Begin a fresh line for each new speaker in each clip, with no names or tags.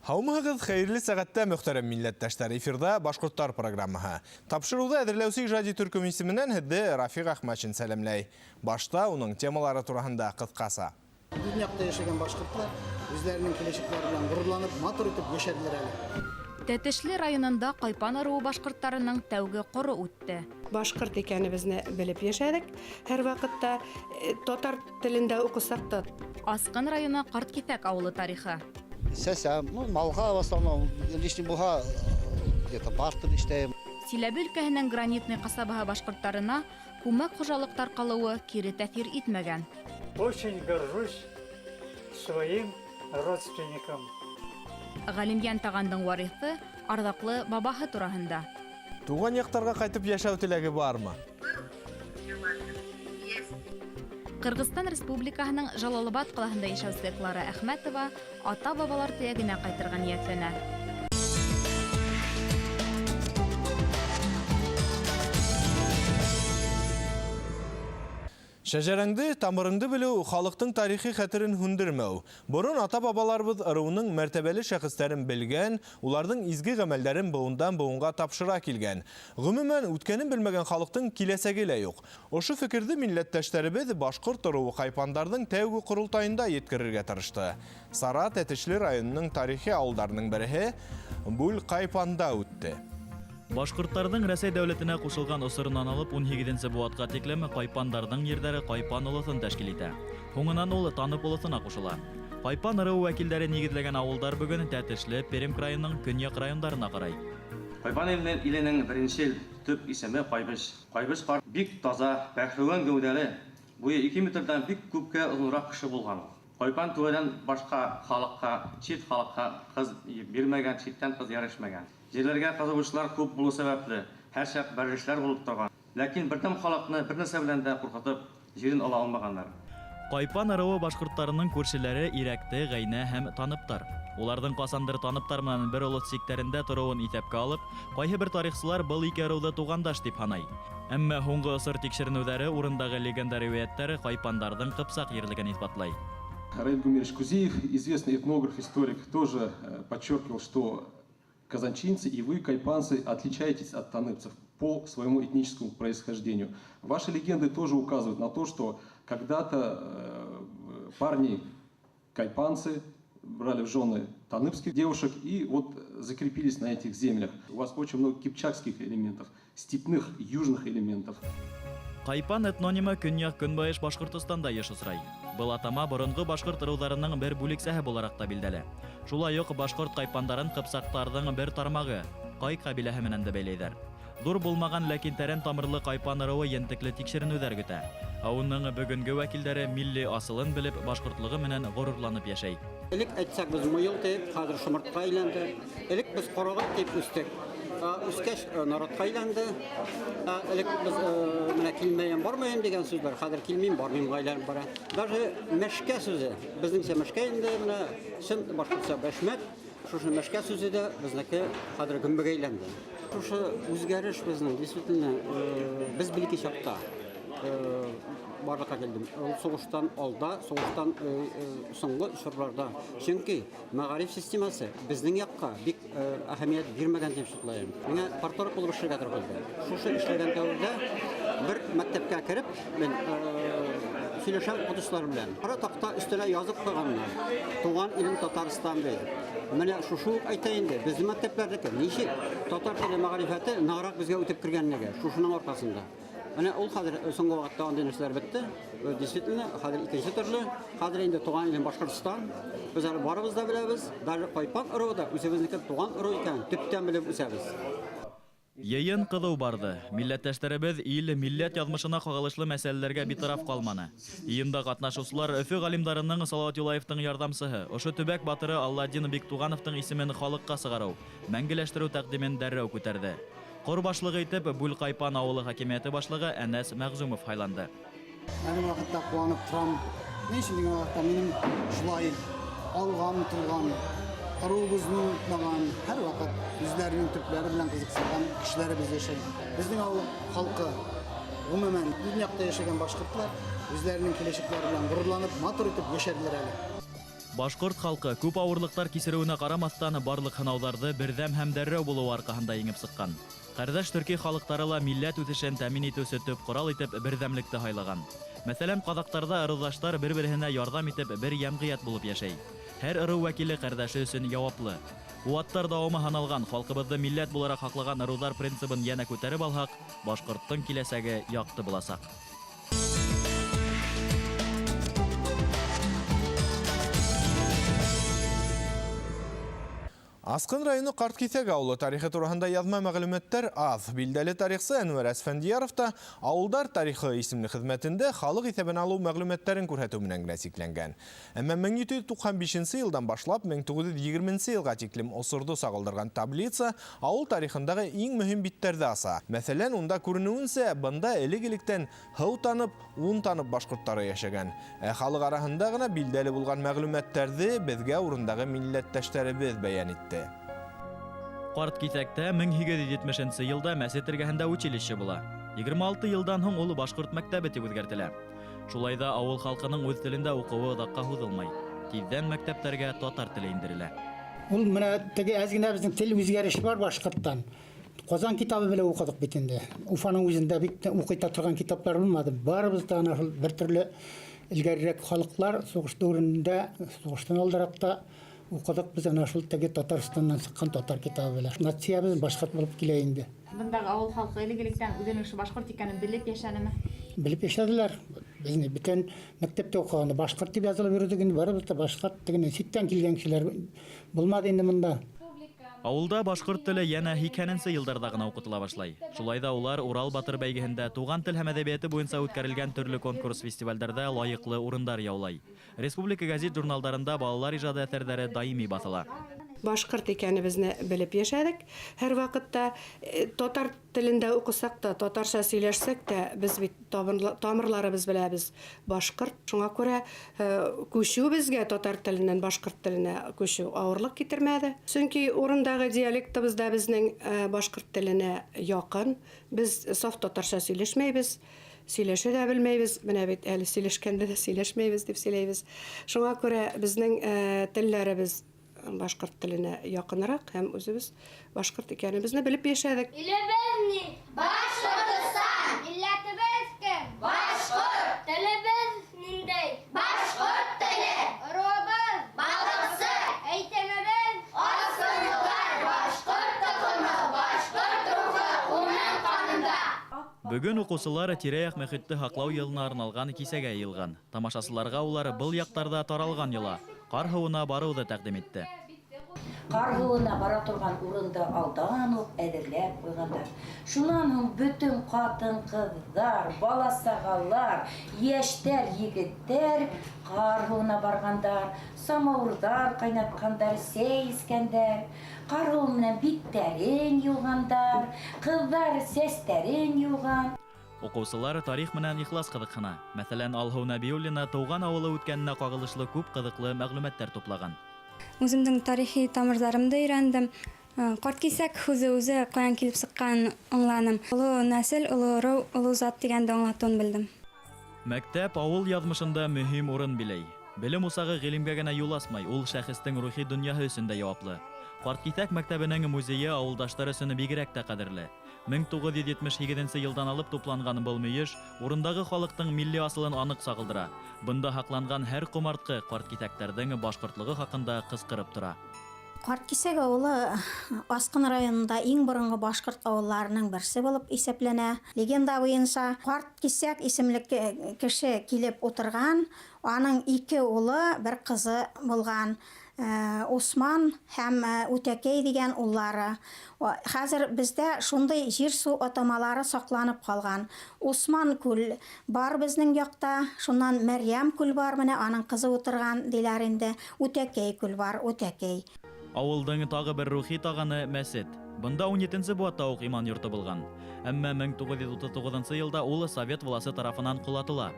Һаумыһығыҙ, хәйерле сәғәттә, мөхтәрәм милләттәштәр. Эфирҙа «Башҡорттар» программаһы. Тапшырыуҙы әҙерләүсе ижади төркөм исеменән һеҙҙе Рафиҡ Әхмәтшин сәләмләй. Башта уның темалары тураһында ҡыҫҡаса.
Бөтөн яҡта йәшәгән башҡорттар үҙҙәренең киләсәктәре белән ғорурланып, матур итеп йәшәделәр әле.
Тәтешле районында Ҡайпан ырыуы башҡорттарының тәүге ҡоро үтте.
Башҡорт икәнебеҙне белеп йәшәнек һәр ваҡытта, татар телендә уҡысаҡ та.
Асҡын районы Ҡарткиҫәк ауылы тарихы.
Сәсәм, ну, малға в основном, лишний булһа, где-то бартер эшләйем.
Силәбе өлкәһенең Гранитный ҡасабаһы башҡорттарына күмәк хужалыҡ тарҡалыуы кире тәьҫир итмәгән.
Очень горжусь своим родственником.
Ғәлимйән Тағандың вариҫы арҙаҡлы бабаһы тураһында.
Туған яҡтарға ҡайтып йәшәү теләге бармы?
Ҡырғыҙстан Республикаһының Жалалабад ҡалаһында йәшәүсе Клара Әхмәтова ата-бабалар төйәгенә ҡайтырға ниәтләнә.
Шәжәрәңде, тамырыңды белеү халыҡтың тарихи хәтерен һүндермәү. Борон ата-бабаларыбыҙ ырыуының мәртәбәле шәхестәрен белгән, уларҙың изге ғәмәлдәрен быуындан быуынға тапшыра килгән. Ғөмүмән, үткәнен белмәгән халыҡтың киләсәге лә юҡ. Ошо фекерҙе милләттәштәребеҙ башҡорт ырыуы ҡайпандарҙың тәүге ҡоролтайында еткерергә тырышты. Сара Тәтешле районының тарихи ауылдарының береһе Бүл-Ҡайпанда үтте.
Башҡорттарҙың Рәсәй дәүләтенә ҡушылған осоронан алып 18-нсе быуатҡа тиклем ҡайпандарҙың ерҙәре Ҡайпан олоҫон тәшкил итә. Һуңынан ул Танып олоҫона ҡушыла. Ҡайпан ырыуы вәкилдәре нигеҙләгән ауылдар бөгөн Тәтешле, Пермь крайының көньяҡ райондарына ҡарай.
Ҡайпан иленең беренсе төп исеме Ҡайбыш. Ҡайбыш ҡарт бик таза, бәһлеүән гәүҙәле, буйы 2 метрҙан бик күпкә оҙонораҡ кеше булған. Ҡайпан түрәнән башҡа халыҡҡа, сит халыҡҡа ҡыҙ бирмәгән, ситтән ҡыҙ ярышмаған. Ерләргә ҡыҙығыусылар күп булыу сәбәпле, һәр саҡ бәрелешләр булып торған. Ләкин берҙәм халыҡны бер нәрсә белән дә ҡурҡытып, ерен ала алмағандар.
Ҡайпан ырыуы башҡорттарының күршеләре Ирәкте, Ғәйнә һәм Таныптар. Уларҙың ҡасандыр Таныптар менән бер олоҫ сиктәрендә тороуын иҫәпкә алып, ҡайһы бер тарихсылар был ике ырыуҙы туғандаш тип һанай. Әммә һуңғы осор тикшеренеүҙәре урындағы легенда риүәйәттәре ҡайпандарҙың ҡыпсаҡ ерлеген иҫбатлай.
Раиль Гумерович Кузиев, известный этнограф, историк, тоже подчеркивал, что казанчинцы и вы, кайпанцы, отличаетесь от таныпцев по своему этническому происхождению. Ваши легенды тоже указывают на то, что когда-то парни кайпанцы брали в жены таныпских девушек и вот закрепились на этих землях. У вас очень много кипчакских элементов, степных, южных элементов.
Ҡайпан этнонимы көньяҡ-көнбайыш Башҡортостанда йыш осрай. Был атама боронғо башҡорт ырыуҙарының бер бүлексәһе булараҡ та билдәле. Шулай уҡ башҡорт ҡайпандарын ҡыпсаҡтарҙың бер тармағы Ҡай ҡәбиләһе менән дә бәйләйҙәр. Ҙур булмаған, ләкин тәрән тамырлы ҡайпан ырыуы ентекле тикшеренеүҙәр көтә. Ә уның бөгөнгө вәкилдәре милли асылын белеп, башҡортлығы менән ғорурланып йәшәй.
Элек әйтсәк, беҙ мыйыл тип, хәҙер шомортҡа әйләнде. Элек беҙ ҡарағат тип үҫтек. Үҫкәс, наратҡа әйләнде. Элек беҙ менә килмәйем, бармайым тигән сүз бар. Хәҙер килмәйем, бармайымға әйләнеп бара. Даже мәшкә сүзе, беҙҙеңсә мәшкә инде менә чын башҡортса бәшмәк, шушы мәшкә сүзе дә беҙҙеке хәҙер гөмбәгә әйләнде. Шушы үзгәреш беҙҙең действительно беҙ бәләкәй чаҡта барлыҡҡа килде. Ул суғыштан алда, суғыштан соңғы осорларда. Сөнки мәғариф системасы беҙҙең яҡҡа бик әһәмиәт бирмәгән тип шутлайым. Миңа парторг булып эшләргә тура килде. Шушы эшләгән дәүерҙә бер мәктәпкә кереп, мин сөйләшәм укытучылар белән. Ҡара таҡта өҫтәлә язып ҡуйғаннар. Туған илем Татарстан ди. Менә шушы ук әйтә инде, беҙҙең мәктәпләрҙеке ничек татар теле мәғрифәте нығыраҡ беҙгә үтеп кергәнлеге, шушының арҡаһында. Менә ул хәҙер соңғы ваҡытта андый нәрсәләр бетте. Действительно, хәҙер икенсе төрлө. Хәҙер инде туған илем Башҡортостан. Беҙ әле барыбыҙ да беләбеҙ, даже Ҡайпан ырыуы да үҙебеҙҙеке туған ырыу икәнен төптән белеп үҫәбеҙ.
Йыйын ҡыҙыу барҙы. Милләттәштәребеҙ ил, милләт яҙмышына ҡағылышлы мәсьәләләргә битараф ҡалманы. Йыйында ҡатнашыусылар Өфө ғалимдарының Салауат Юлаевтың ярҙамсыһы, ошо төбәк батыры Алладин Биктуғановтың исемен халыҡҡа сығарыу, мәңгеләштереү тәҡдимен дәррәү күтәрҙе. Ҡор башлығы итеп Бүл-Ҡайпан ауылы хакимиәте башлығы Әнәс Мәғзумов һайланды.
Әлеге ваҡытта ҡыуанып торам. Ни өсөн тигән ваҡытта минең шулай алға ынтылған, ырыуыбыҙҙы онотмаған, һәр ваҡыт үҙҙәренең төптәре белән ҡыҙыҡһынған кешеләребеҙ йәшәй. Беҙҙең ауыл халҡы, ғөмүмән, бөтөн яҡта йәшәгән башҡорттар үҙҙәренең киләсәктәре белән ғорурланып, матур итеп йәшәделәр әле.
Башҡорт халҡы күп ауырлыҡтар кисереүенә ҡарамаҫтан барлыҡ һынауҙарҙы берҙәм һәм дәррәү булыуы арҡаһында еңеп сыҡҡан. Ҡәрҙәш төрки халыҡтары ла милләт үҫешен тәьмин итеүсе төп ҡорал итеп берҙәмлекте һайлаған. Мәҫәлән, ҡаҙаҡтарҙа ырыуҙаштар бер-береһенә ярҙам итеп бер йәмғиәт булып йәшәй. Һәр ырыу вәкиле ҡәрҙәше өсөн яуаплы. Быуаттар дауамы һаналған халҡыбыҙҙы милләт булараҡ һаҡлаған ырыуҙар принцибын йәнә күтәреп алһаҡ, башҡорттоң киләсәге яҡты буласаҡ.
Асҡын районы Ҡарткиҫәк ауылы тарихы тураһында яҙма мәғлүмәттәр аҙ. Билдәле тарихсы Әнүәр Әсфәндияров та «Ауылдар тарихы» исемле хеҙмәтендә халыҡ иҫәбен алыу мәғлүмәттәрен күрһәтеү менән генә сикләнгән. Әммә 1795 йылдан башлап 1920 йылға тиклем осорҙо сағылдырған таблица ауыл тарихындағы иң мөһим биттәрҙе аса. Мәҫәлән, унда күренеүенсә, бында элек-электән һыу танып, ун танып башҡорттары йәшәгән. Ә халыҡ араһында ғына билдәле булған мәғлүмәттәрҙе беҙгә урындағы милләттәштәребеҙ бәйән итте.
Ҡарткиҫәктә 1870 йылда мәсет эргәһендә училище була. 26 йылдан һуң ул башҡорт мәктәбе тип үҙгәртелә. Шулай ҙа ауыл халҡының үҙ телендә уҡыуы оҙаҡҡа һуҙылмай. Тиҙҙән мәктәптәргә татар теле индерелә.
Ул менә теге әҙ генә беҙҙең тел үҙгәреше бар башҡорттан. Ҡазан китабы белән уҡыдыҡ бит инде. Уфаның үҙендә бик уҡый торған китаплар булмады. Барыбыҙ да ана шул бер төрлө элгәрерәк халыҡлар һуғыш дәүерендә, һуғыштан алдараҡ та уҡыдыҡ беҙ ана шул теге Татарстандан сыҡҡан татар китабы белән. Нациябыҙ башҡорт булып килә инде.
Бындағы ауыл халҡы элек-электән үҙенең ошо башҡорт икәнен белеп йәшәнеме?
Белеп йәшәделәр. Беҙ бөтөн мәктәптә уҡығанда башҡорт тип яҙылып йөрөдөк инде, барыбыҙ да башҡорт тигән ситтән килгән кешеләр булманы инде бында.
Ауылда башҡорт теле йәнә 80-нсе йылдарҙа ғына уҡытыла башлай. Шулай ҙа улар Урал батыр бәйгеһендә туған тел һәм әҙәбиәте буйынса үткәрелгән төрлө конкурс-фестивалдәрҙә лайыҡлы урындар яулай. Республика гәзит журналдарында балалар ижады әҫәрҙәре даими баҫыла.
Башҡорт икәнебеҙне белеп йәшәдек. Һәр ваҡытта татар телендә уҡысаҡ та, татарса һөйләшсәк тә, беҙ бит тамырларыбыҙ беләбеҙ башҡорт. Шуңа күрә күсеү беҙгә татар теленән башҡорт теленә күсеү ауырлыҡ китермәне. Сөнки урындағы диалектыбыҙ да беҙҙең башҡорт теленә яҡын. Беҙ саф татарса һөйләшмәйбеҙ. Сөйләшә дә белмәйбеҙ, менә бит әле сөйләшкәндә дә сөйләшмәйбеҙ тип сөйләйбеҙ. Шуңа күрә беҙҙең телләребеҙ башҡорт теленә яҡыныраҡ һәм үҙебеҙ башҡорт икәнебеҙне белеп йәшәдек.
Илебеҙ ни? Башҡортостан. Милләтебеҙ кем? Башҡорт. Телебеҙ ниндәй? Башҡорт теле. Ырыуыбыҙ балыҡсы. Әйтемебеҙ асҡынлылар. Башҡорт тоҡомо, башҡорт рухы уның ҡанында.
Бөгөн уҡыусылар тирә-яҡ мөхитте һаҡлау йылына арналған кисәгә йыйылған. Тамашасыларға улар был яҡтарҙа таралған йола ҡар һыуына барыуҙы тәҡдим итте.
Ҡар һыуына бара торған урынды алдан уҡ әҙерләп ҡуйғандар. Шунан һуң бөтөн ҡатын-ҡыҙҙар, бала-сағалар, йәштәр, егеттәр ҡар һыуына барғандар, самауырҙар ҡайнатҡандар, сәй эскәндәр, ҡар һыуы менән биттәрен йыуғандар, ҡыҙҙар сәстәрен йыуған.
Уҡыусылар тарих менән ихлас ҡыҙыҡһына. Мәҫәлән, Алһыу Нәбиуллина тыуған ауылы үткәненә ҡағылышлы күп ҡыҙыҡлы мәғлүмәттәр туплаган.
Үҙемдең тарихи тамырҙарымды өйрәндем. Ҡарткиҫәк һүҙе үҙе ҡаян килеп сыҡҡанын аңланым. Оло нәҫел, оло ырыу, оло зат тигәнде аңлатыуын белдем.
Мәктәп ауыл яҙмышында мөһим урын биләй. Белем усағы ғилемгә генә юл асмай, ул шәхестең рухи донъяһы өсөн дә яуаплы. Ҡарткиҫәк мәктәбенең музейы ауылдаштар өсөн бигерәк тә ҡәҙерле. 1978 йылдан алып тупланған был мөйөш урындағы халыҡтың милли асылын аныҡ сағылдыра. Бында һаҡланған һәр ҡомартҡы ҡарткиҫәктәрҙең башҡортлығы хаҡында ҡысҡырып тора.
Ҡарткиҫәк ауылы Асҡын районында иң боронғо башҡорт ауылларының берсе булып иҫәпләнә. Легенда буйынса Ҡарткиҫәк исемле кеше килеп ултырған, аның ике улы, бер ҡыҙы булған. Усман һәм Үтәкәй дигән уллары. Хәзер бездә шундай җир-су атамалары сакланып калган. Усман күл бар безнең якта, шуннан Мәрьям күл бар, менә аның кызы утырган диләр инде. Үтәкәй күл бар, Үтәкәй.
Ауылдың тағы бер рухи тағаны мәсет. Бында 17-нсе быуатта уҡ иман йорто булған. Әммә 1939 йылда ул совет власы тарафынан ҡолатыла.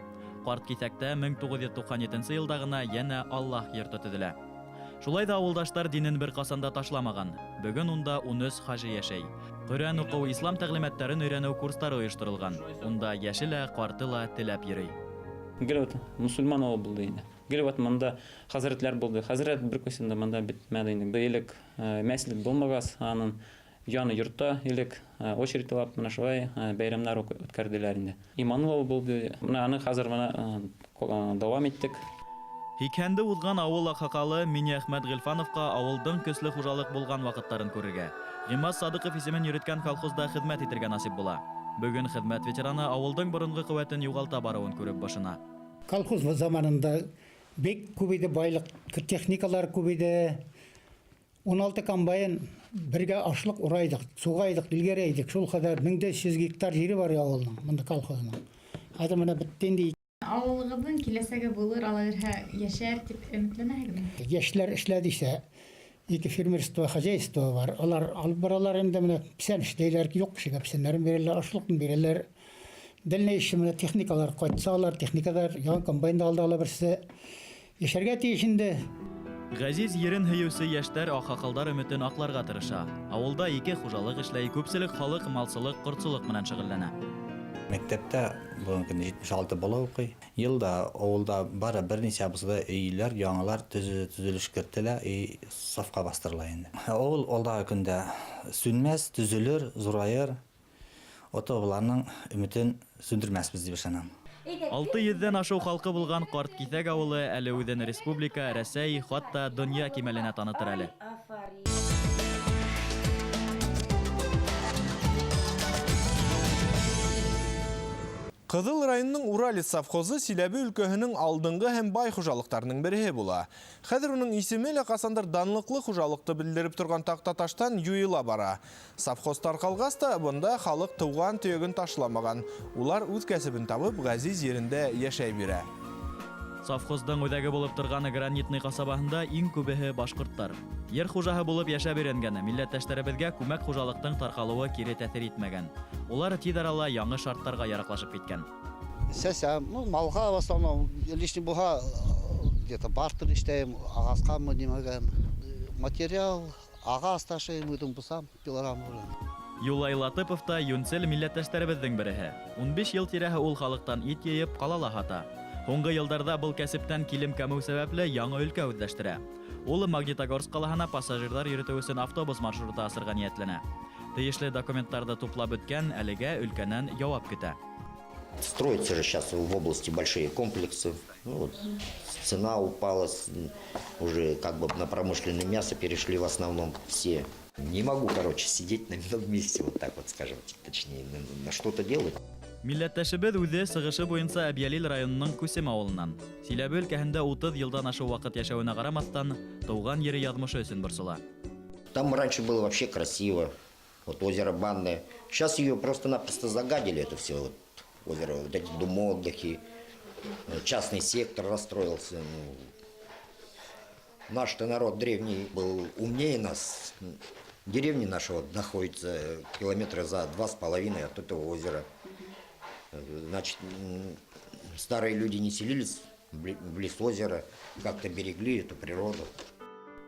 Ҡарткиҫәктә 1997 йылда ғына йәнә Аллаһ йорто төҙөлә. Шулай да ауылдаштар динен бер ҡасан да ташламаған. Бөгөн унда 13 хажи йәшәй. Ҡөрьән уҡыу, ислам тәғлимәттәрен өйрәнеү курстары ойошторолған. Унда йәше лә, ҡарты ла теләп йөрөй.
Гел мосолман ауыл булды инде. Гел вот монда хәзрәтләр булды. Хәзрәт бер кайсын да монда бетмәде инде. Элек мәслек булмагас, аның яны йортта элек очередь алып, менә шулай бәйрәмнәр үткәрделәр инде. Иманлы булды. Менә аны хәзер менә дәвам иттек.
Һикһәнде узган авыл акһакалы Миниәхмәт Гыйльфановка авылдың көсле хужалык булган вакытларын күрергә, Гыймаз Садыков исемен йөрөткән колхозда хеҙмәт итергә насип була. Бөгөн хеҙмәт ветераны авылдың боронғо ҡеүәтен юғалта барыуын күреп бошона.
Колхоз заманында бик күп иде байлык, техникалар күп иде. 16 комбайн бергә ашлык урайдык, сугайдык, илгәрәйдек. Шул кадәр 1500 гектар җире бар авылның, монда колхозның. Хәзер менә бетте инде.
Авылыгыҙҙың киләсәге булыр, ала бирһә йәшәр тип өмөтләнәһегеҙме?
Яшьләр эшләде исә, ике фермерство хозяйство бар. Алар алып баралар инде, менә печән эшләйләр, юк кешегә печәннәрен бирәләр, ашлыкны бирәләр. Дальнейший менә техникалар кайтса, алар техникалар, яңа комбайн да алды ала берсе. Яшәргә тиеш инде.
Ғәзиз ерен һөйөүсе йәштәр аҡһаҡалдар өмөтөн аҡларға тырыша. Ауылда ике хужалыҡ эшләй, күпселек халыҡ малсылыҡ, ҡортсолоҡ менән шөғөлләнә.
Мәктәптә бөгөнгө көндә 76 бала уҡый. Йылда ауылда бары бер нисә булса да өйләр, яңалар төзелеш кертелә, и сафҡа баҫтырыла инде. Ауыл алдағы көндә сүнмәҫ, төзөлөр, зурайыр. Ата-бабаларының өмөтөн сүндермәҫбеҙ тип ышанам.
Алты йөҙҙән ашыу халҡы булған Ҡарт Киҫәк ауылы әле үҙен республика, Рәсәй, хатта донъя кимәленә танытыр әле.
Ҡыҙыл районының Уралец совхозы Силәбе өлкәһенең алдынғы һәм бай хужалыҡтарының береһе була. Хәҙер уның исеме лә ҡасандыр данлыҡлы хужалыҡты белдереп торған таҡтаташтан юйыла бара. Совхоз тарҡалғас та бында халыҡ тыуған төйәген ташламаған. Улар үҙ кәсебен табып, ғәзиз ерендә йәшәй бирә.
Совхоздың үҙәге булып торған Гранитный ҡасабаһында иң күбеһе башҡорттар. Ер хужаһы булып йәшәп өйрәнгән милләттәштәребеҙгә күмәк хужалыҡтың тарҡалыуы кире тәьҫир итмәгән. Улар тиҙ арала яңы шарттарға яраҡлашып киткән.
Сәсәм, ну, малға в основном, лишний булһа, где-то бартер эшләйем, ағасҡамы, нимәгә. Материал, ағас ташыйым, үҙем бысам, пилорама белән.
Юлай Латыпов та йүнсел милләттәштәребеҙҙең береһе. 15 йыл тирәһе ул халыҡтан ит йыйып ҡалала һата. Һуңғы йылдарҙа был кәсептән килем кәмеү сәбәпле яңы өлкә үҙләштерә. Ул Магнитогорск ҡалаһына пассажирҙар йөрөтөү өсөн автобус маршруты асырға ниәтләнә. Тейешле документтарҙы туплап бөткән, әлегә өлкәнән яуап көтә.
Строятся же сейчас в области большие комплексы. Цена упала, уже на промышленное мясо перешли в основном все. Не могу сидеть на месте, вот так вот скажем, точнее, на что-то делать.
Милләттәшебеҙ үҙе сығышы буйынса Әбйәлил районының Күсем ауылынан. Силәбе өлкәһендә 30 йылдан ашыу ваҡыт йәшәүенә ҡарамаҫтан, тыуған ере яҙмышы өсөн борсола.
Там раньше было вообще красиво. Вот озеро Банное. Сейчас ее просто-напросто загадили, это все. Вот озеро, вот эти дома отдыхи, частный сектор расстроился. Наш-то народ древний был умнее нас. Деревня наша находится километра за 2,5 от этого озера. Значит, старые люди не селились близ озера, как-то берегли эту природу.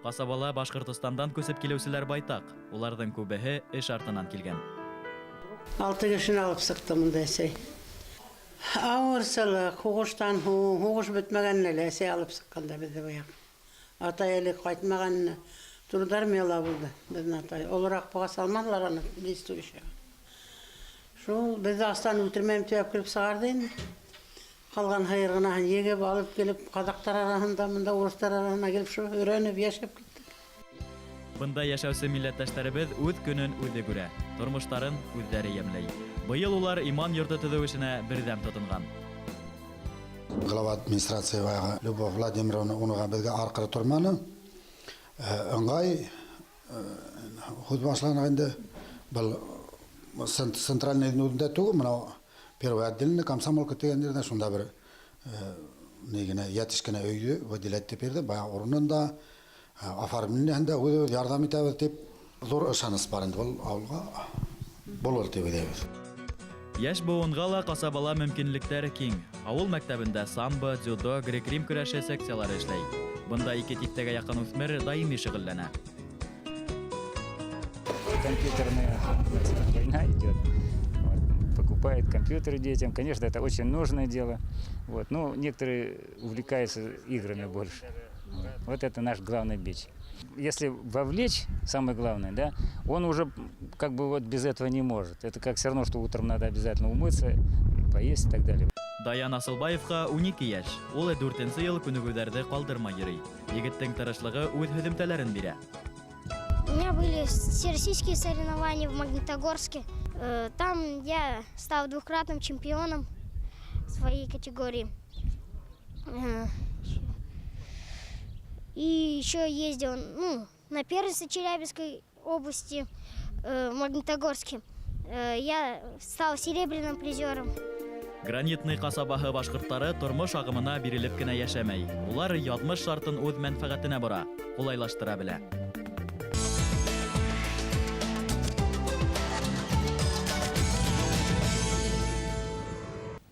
Ҡасабала Башҡортостандан күсеп килеүселәр байтаҡ. Уларҙың күбеһе эш артынан килгән.
6 кешене алып сыҡты мында әсәй. Ауырсылыҡ, һуғыштан һуң, һуғыш бөтмәгән әле әсәй алып сыҡҡанда беҙҙе бая. Атай әле ҡайтмаған, трудармияла булды беҙҙең атай. Олораҡ булғас алманылар аны действующий. Шул беҙҙе астан үлтермәйем тип килеп сығарҙы инде. Ҡалған һыйыр ғынаһын егеп алып килеп, ҡаҙаҡтар араһында, мында урыҫтар араһына килеп шул өйрәнеп йәшәп киттек.
Бында йәшәүсе милләттәштәребеҙ үҙ көнөн үҙе күрә, тормоштарын үҙҙәре йәмләй. Быйыл улар иман йорто төҙөү эшенә берҙәм тотонған.
Глава администрация баяғы Любовь Владимировна уныға беҙгә арҡыры торманы. Ыңғай һүҙ башланыҡ инде. Был центральный үҙендә түгел, мынау первый отдельный комсомолка тигән ерҙә шунда бер ни генә йәтеш кенә өйҙө выделять итеп бирҙе. Баяғы урынын да, оформлениеһын да үҙебеҙ ярҙам итәбеҙ тип ҙур ышаныс бар инде был ауылға булыр тип уйлайбыҙ.
Йәш быуынға ла ҡасабала мөмкинлектәр киң. Ауыл мәктәбендә самбо, дзюдо, грек-рим көрәше секциялары эшләй. Бында ике тиҫтәгә яҡын үҫмер даими шөғөлләнә.
Компьютерная война идет. Покупают компьютеры детям. Конечно, это очень нужное дело. Вот. Ну, некоторые увлекаются играми больше. Вот это наш главный бич. Если вовлечь, самое главное, да, он уже как бы вот без этого не может. Это как все равно, что утром надо обязательно умыться, поесть и так далее.
Даян Асылбаевҡа 12 йәш. Ул дүртенсе йыл күнегеүҙәрҙе ҡалдырмай йөрөй. Егеттең тырышлығы үҙ һөҙөмтәләрен бирә.
У меня были всероссийские соревнования в Магнитогорске. Там я стал двукратным чемпионом своей категории. И еще ездил, ну, на первенство Челябинской области в Магнитогорске. Я стал серебряным призером.
Гранитный ҡасабаһы башҡорттары тормош ағымына бирелеп кенә йәшәмәй. Улар яҙмыш шартын үҙ мәнфәғәтенә бора, ҡулайлаштыра белә.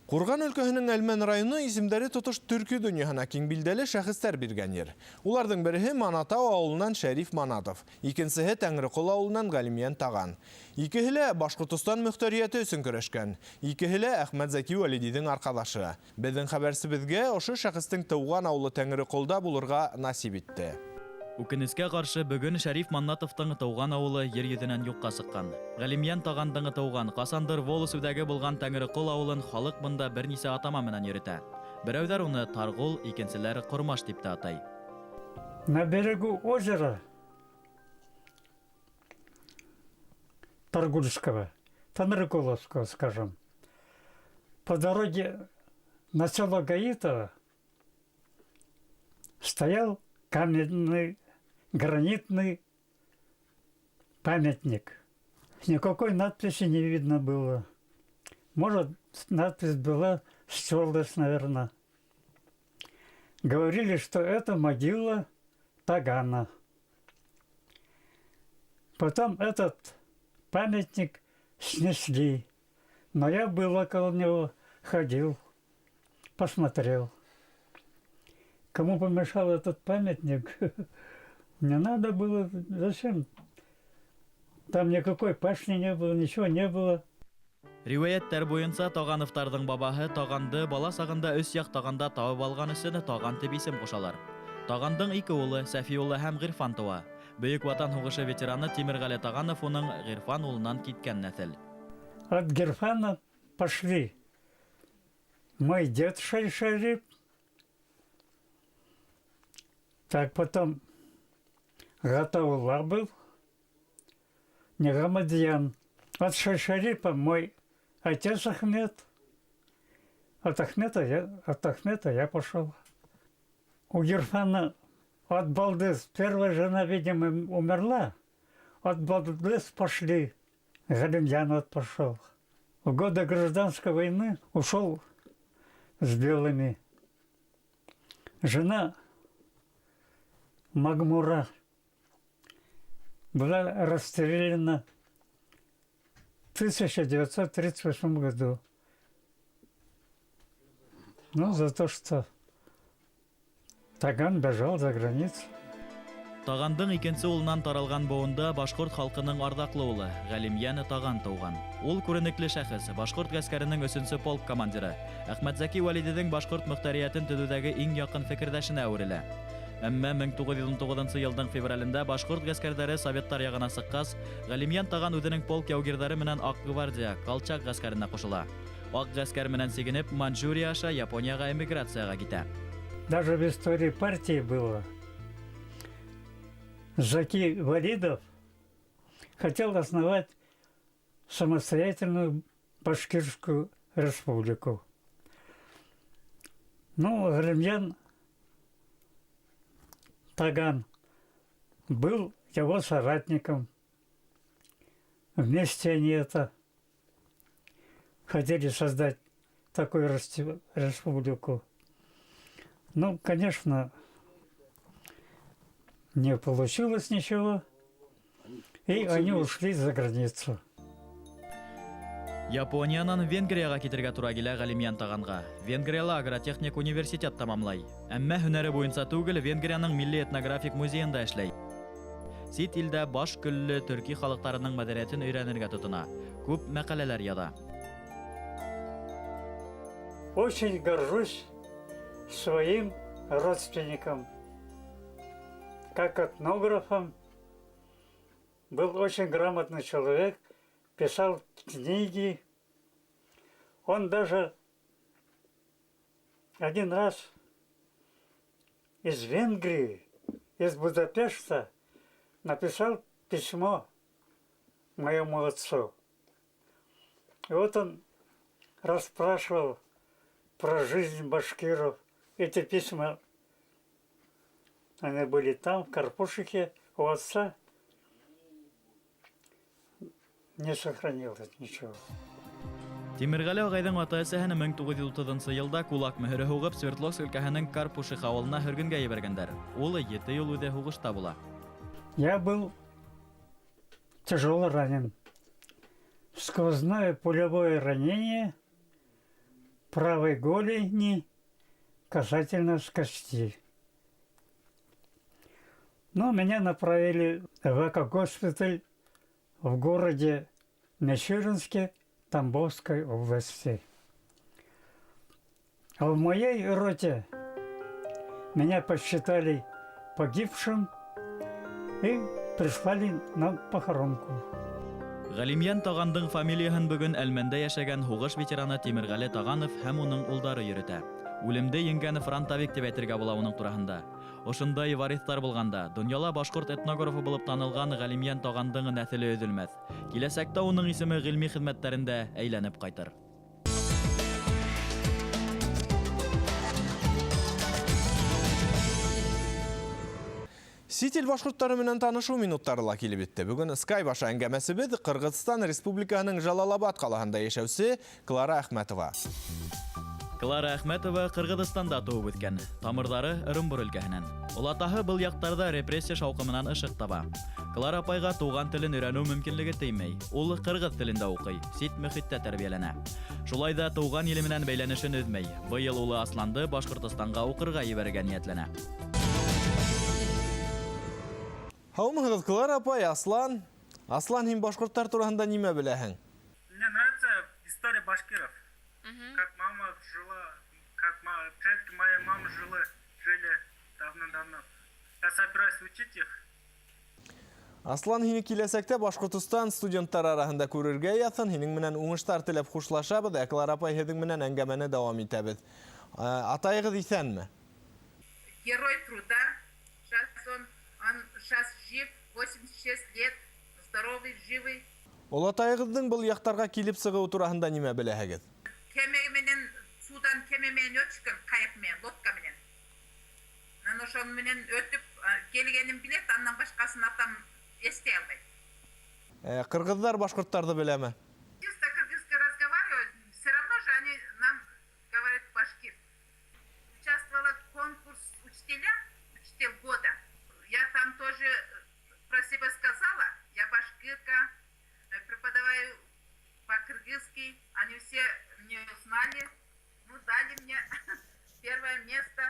Ҡурған өлкәһенең Әлмән районы исемдәре тотош төрки донъяһына киң билдәле шәхестәр биргән ер. Уларҙың береһе Манатау ауылынан Шәриф Манатов, икенсеһе Тәңреҡол ауылынан Ғәлимйән Таған. Икеһе лә Башҡортостан мөхтәриәте өсөн көрәшкән, икеһе лә Әхмәтзәки Вәлидиҙең арҡаҙашы. Беҙҙең хәбәрсебеҙгә ошо шәхестең тыуған ауылы Тәңреҡолда булырға насип итте.
Үкенескә ҡаршы бөгөн Шәриф Маннатовтың тыуған ауылы ер йөҙөнән юҡҡа сыҡҡан. Ғәлимйән Тағандың тыуған ҡасандыр волос үҙәге булған Тәңреҡол ауылын халыҡ бында бер нисә атама менән йөрөтә. Берәүҙәр уны Тарғол, икенселәр Ҡормаш тип тә атай.
На берегу озера Таргульского, Танрыкуловского, скажем, по дороге на село Гаитово стоял каменный гранитный памятник. Никакой надписи не видно было. Может, надпись была, стерлась, наверное. Говорили, что это могила Тагана. Потом этот памятник снесли. Но я был около него, ходил, посмотрел. Кому помешал этот памятник? Не надо было, зачем? Там никакой пашни не было, ничего не было.
Риүәйәттәр буйынса Тағановтарҙың бабаһы Тағанды бала сағында өс яҡ тағанда табып алған өсөн Таған тип исем ҡушалар. Тағандың ике улы Сәфиулла һәм Ғирфан тыуа. Бөйөк Ватан һуғышы ветераны Тимерғәле Тағанов уның Ғирфан улынан киткән нәҫел.
От Гирфана пошли мой дед Шариф, так потом Гатаулла был, не Гамадьян. От Шарипа мой отец Ахмед. От Ахмета я пошел. У Гирфана от Балдыз первая жена, видимо, умерла. От Балдыз пошли. Галимьян вот пошел. В годы гражданской войны ушел с белыми. Жена Магмура была расстреляна в 1938 году. Ну, за то, что Таган бежал за границу.
Тағандың икенсе улынан таралған быуында башҡорт халҡының арҙаҡлы улы Ғәлимйән Таған тыуған. Ул күренекле шәхес, башҡорт ғәскәренең 3-нсө полк командиры. Әхмәтзәки Вәлидиҙең башҡорт мөхтәриәтен төҙөүҙәге иң яҡын фекерҙәшенә әүерелә. Әммә 1919 йылдың февралендә башҡорт ғәскәрҙәре советтар яғына сыҡҡас, Ғәлимйән Таған үҙенең полк яугирҙәре менән Аҡ гвардия, Колчак ғәскәренә ҡушыла. Аҡ ғәскәр менән сигенеп, Маньчжурия аша Японияға эмиграцияға китә.
Даже в истории партии было. Заки Валидов хотел основать самостоятельную Башкирскую республику. Ну, Галимьян Таган был его соратником. Вместе они это хотели создать такую республику. Ну, конечно, не получилось ничего, и они ушли за границу.
Япониянан Венгрияға китергә тура килә Ғәлимйән Тағанға. Венгрияла агротехник университет тамамлай. Әммә һөнәре буйынса түгел, Венгрияның милли этнографик музейында эшләй. Сит илдә баш көллө төрки халыҡтарының мәҙәниәтен өйрәнергә тотона. Күп мәҡәләләр яҙа.
Очень горжусь своим родственником. Как этнографом был очень грамотный человек, писал книги. Он даже один раз из Венгрии, из Будапешта написал письмо моему отцу. И вот он расспрашивал про жизнь башкиров. Эти письма, они были там, в Карпушике, у отца. Не сохранилось ничего.
Тимерғәле ағайҙың ата-әсәһен 1930 йылда кулак мөһөрө һуғып Свердловск өлкәһенең Карпушиха ауылына һөргөнгә ебәргәндәр. Ул 7 йыл үҙе һуғышта була.
Я был тяжело ранен. Сквозное пулевое ранение правой голени касательно с кости. Но меня направили в эко-госпиталь в городе Мичуринске Тамбовской области. А в моей роте меня посчитали погибшим и прислали на похоронку.
Ғәлимйән Тағандың фамилияһын бөгөн Әлмәндә йәшәгән һуғыш ветераны Тимерғәле Тағанов һәм уның улдары йөрөтә. Үлемде еңгән фронтовик тип әйтергә була уның тураһында. Ошондай вариҫтар булғанда, донъяла башҡорт этнографы булып танылған Ғәлимйән Тағандың нәҫеле өҙөлмәҫ. Киләсәктә уның исеме ғилми хеҙмәттәрендә әйләнеп ҡайтыр.
Сит ил башҡорттары менән танышыу минуттары ла килеп етте. Бөгөн Skype аша әңгәмәсебеҙ Ҡырғыҙстан Республикаһының Жалалабад ҡалаһында йәшәүсе Клара Әхмәтова.
Клара Әхмәтова Ҡырғыҙстанда тыуып үҫкән. Тамырҙары Ырымбур өлкәһенән. Олатаһы был яҡтарҙа репрессия шауҡымынан ышыҡ таба. Клара апайға туған телен өйрәнеү мөмкинлеге теймәй. Ул ҡырғыҙ телендә уҡый, сит мөхиттә тәрбиәләнә. Шулай ҙа тыуған иле менән бәйләнешен өҙмәй. Быйыл улы Асланды Башҡортостанға уҡырға ебәрергә ниәтләнә.
Һаумыһығыҙ, Клара апай, Аслан. Аслан, һин башҡорттар тураһында нимә беләһең?
Мне нравится история башкиров. Как мама жила, как предки моей мамы жили давно-давно. Я собираюсь учить их.
Аслан, һине киләсәктә Башҡортостан студенттары араһында күрергә яҙһын. Һинең менән уңыштар теләп хушлашабыҙ. Ә Клара апай, һеҙҙең менән әңгәмәне дауам итәбеҙ. Атайығыҙ иҫәнме?
Герой труда. Сейчас он сейчас жив, 86 лет, здоровый, живый.
Олатайығыҙҙың был яҡтарға килеп сығыуы тураһында нимә беләһегеҙ?
Кеме менен, судан кеме менен өтүшкөн, кайык менен, лодка менен. Анан ошону менен өтүп келгенин билет, андан башкасын атам эстей албайт.
Кыргыздар башкорттарды билеме?
Чисто кыргызский разговаривают, все равно же они нам говорят башкир. Участвовала в конкурс учителя, учитель года. Я там тоже про себя сказала, я башкирка, преподаваю по-кыргызски, они все меня узнали, дали мне первое место.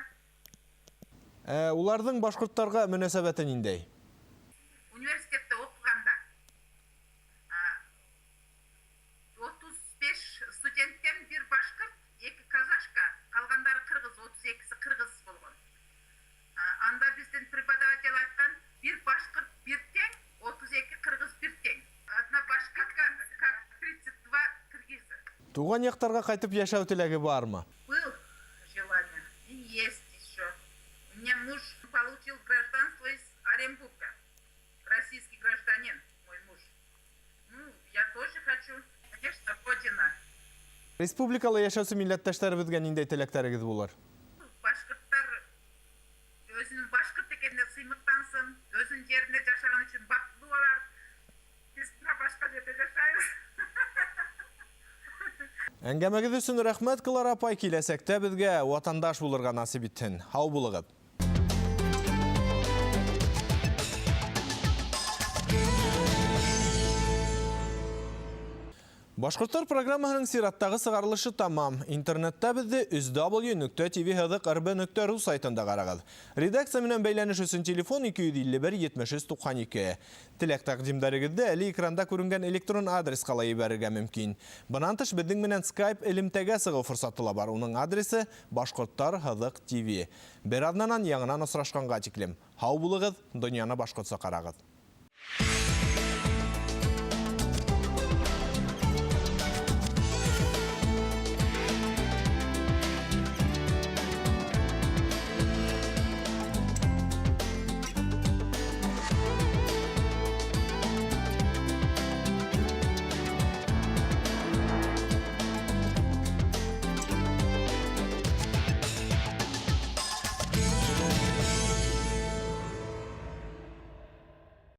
Уларҙың башҡорттарға мөнәсәбәте ниндәй?
Университетте оқығанда 35 студенттен бир башҡорт, 2 казашка, ҡалғандары ҡырғыҙ, 32-си ҡырғыҙ булған. Анда биздин преподаватель айтқан, бир башҡорт бир тең, 32 ҡырғыҙ бир тең. Одна башкирка как 32 кыргыза.
Туған яҡтарға ҡайтып йәшәү теләге бармы?
Был желание и есть еще. У меня муж получил гражданство из Оренбурга. Российский гражданин, мой муж. Я тоже хочу. Конечно, родина.
Республикала йәшәүсе милләттәштәребеҙгә ниндәй теләктәрегеҙ булыр?
Башҡорттар өзүнүн башкорт экенине сыймыктансын, өзүнүн жеринде жашаган үчүн бактылуу болар. Биз мына башка жерде жашайбыз.
Әңгәмәгеҙ өсөн рәхмәт, Клара апай. Киләсәктә беҙгә ватандаш булырға насип итһен. Һау булығыҙ. Башҡорттар программаһының сираттағы сығарылышы тамам. Интернетта беҙҙе www.tv.rb.ru сайтында ҡарағыҙ. Редакция менән бәйләнеш өсөн телефон 251 73 92. Теләк тәҡдимдәрегеҙҙе әле экранда күренгән электрон адресҡа ла ебәрергә мөмкин. Бынан тыш беҙҙең менән Skype элемтәгә сығыу форсаты ла бар. Уның адресы Башҡорттар һыҙыҡ ТВ. Бер аҙнанан яңынан осрашҡанға тиклем. Һау булығыҙ, донъяны башҡортса ҡарағыҙ.